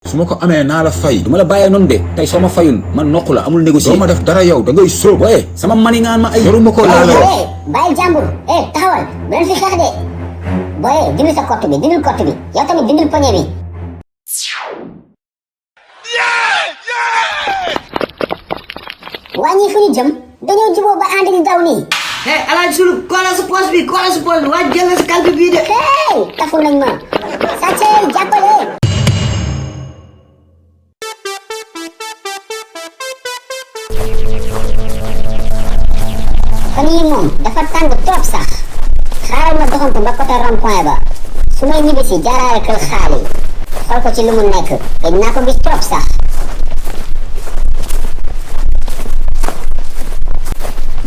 su ma ko amee naa la fay. du ma la bàyyee noonu de tey soo ma fayul man nokku la amul négocier. doo ma def dara yow da ngay sóob. waaye sama mani ngaan ma ay. yoruma ko laa la wax. bàyyi jàmbur taxawal bu leen fi xeex de booy dindil sa kott bi dindil kott bi yow tamit dindil poñe bi. waa ñii fu ñu jëm dañoo juboo ba ànd di daw nii. Alaaji Sulu koola sa poos bi waa jël na sa kalpe bii de. tafu nañ ma sàccee jàppale. fan yii moom dafa tàng trop sax xaaral ma doxantu ba côté rond point ba su may ñibbisi jaaraale kër xaali xool ko ci lu mu nekk te dinaa ko gis trop sax.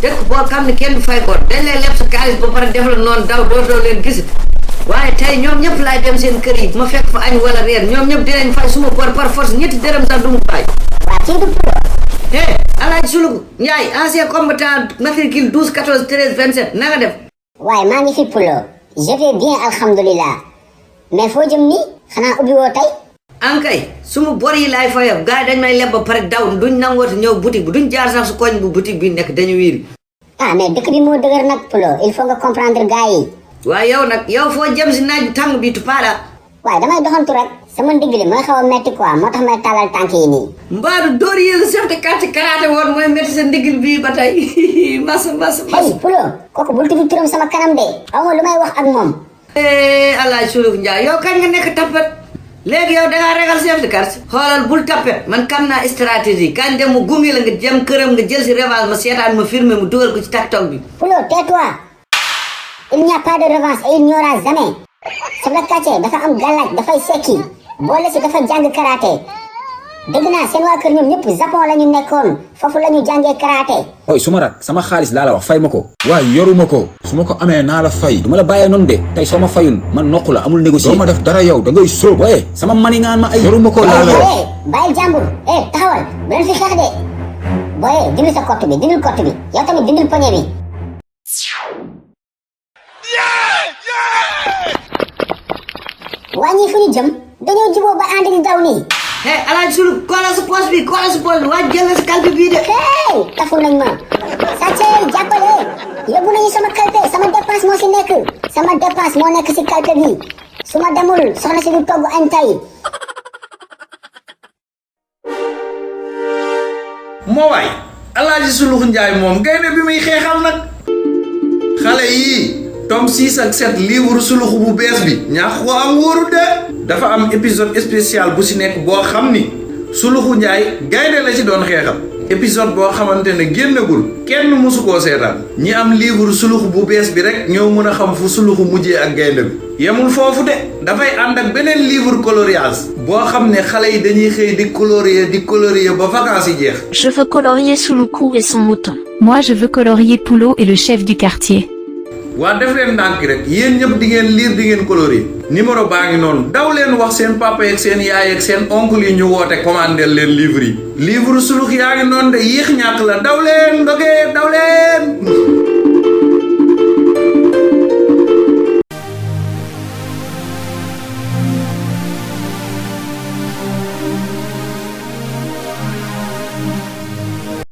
dëkk boo xam ne kenn du fay ko dañ lay leb sa kaalis ba pare def la noonu daw dootoo leen gis waaye tey ñoom ñëpp laay dem seen kër yi ma fekk fa añ wala reer ñoom ñëpp dinañ fay suma bor par force ñetti dërëm sax du mu fay. waa kii du pro. Alaaji Sulu Ndiaye ancien combattant matricule 12 14 13 27 na nga def. waaye maa ngi fi pulo je vais bien alhamdulilah mais foo jëm nii xanaa ubbi woo tey. ankay suma bor yi laay fayam gars yi dañ may leb ba pare daw duñ nangooti ñëw boutique bi duñ jaar sax su koñ bu boutique bi nekk dañu wiiri. mais dëkk bi moo dëgër nag pulo il faut nga comprendre gars yi. waaye yow foo jëm si naaj tàng bi tu paala. waaye damay doxantu rek sama ndigg li mooy xaw a metti quoi moo tax may tàllal tànk yi nii. mbaadu dóor yi la chef de quartier karaté woon mooy metti sa ndigg bii ba tey mas. hey pulo kooku bul tudd turam sama kanam de aw ma lu may wax ak moom. Alaaji Sulu Ndiaye yow kañ nga nekk tappet léegi yow dangaa ragal chef de quartier xoolal bul tappet man kam naa stratégie kañ dem mu gumi la nga jëm këram nga jël si revanche ma seetaan ma filmé mu dugal ko ci TikTok bi. pulo tais-toi il n'y a pas de revanche et il n'y aura jamais. chef de quartier dafa am gàllaaj dafay sekki boole si dafa jàng karaté dégg naa seen waa kër ñoom ñëpp Japon la ñu nekkoon foofu la ñu jàngee karaté. ooy su ma rak sama xaalis laa la wax fay ma ko. waaye yoruma ko su ma ko amee naa la fay. du ma la bàyyee noonu de tey soo ma fayul man nokku la amul négocier. doo ma def dara yow da ngay sóob. waaye sama mani ngaan ma ay. yoruma ko laa la wax. bàyyi jàmbur taxawal bu leen fi xeex de booy dindil sa kott bi dindil kott bi yow tamit dindil poñe bi. waa ñii fu ñu jëm dañoo juboo ba ànd di daw nii. Alaaji Sulu koola sa poos bi waa jël na sa kalpe bii de. tafu nañ ma sàccee jàppale yóbbu nañu sama kalpe sama dépense moo si nekk sama dépense moo nekk si kalpe bi su ma demul soxna si du togg añ tey. moo waay Alaaji Sulu Ndiaye moom gaynde bi muy xeexal nag xale yii tome 6 ak 7 livre suluxu bu bees bi ñaax ko am wóoru de dafa am épisode spécial bu si nekk boo xam ni Suluxu Ndiaye gaynde la ci doon xeexal épisode boo xamante ne génnagul kenn mësu koo seetaan ñi am livre suluxu bu bees bi rek ñoo mën a xam fu suluxu mujjee ak gaynde bi yemul foofu de dafay ànd ak beneen livre coloriage boo xam ne xale yi dañuy xëy di colorier ba vacances yi jeex. Je veux colorier Suluku et son mouton. Moi je veux colorier Poulo et le chef du quartier. waa def leen ndànk rek yéen ñëpp di ngeen lire di ngeen colorier numéro baa ngi noonu daw leen wax seen papa yeeg seen yaay ak seen oncle yi ñu woote commandé leen livre yi livre sulux yaa ngi noonu de yéex ñàkk la daw leen ndogee daw leen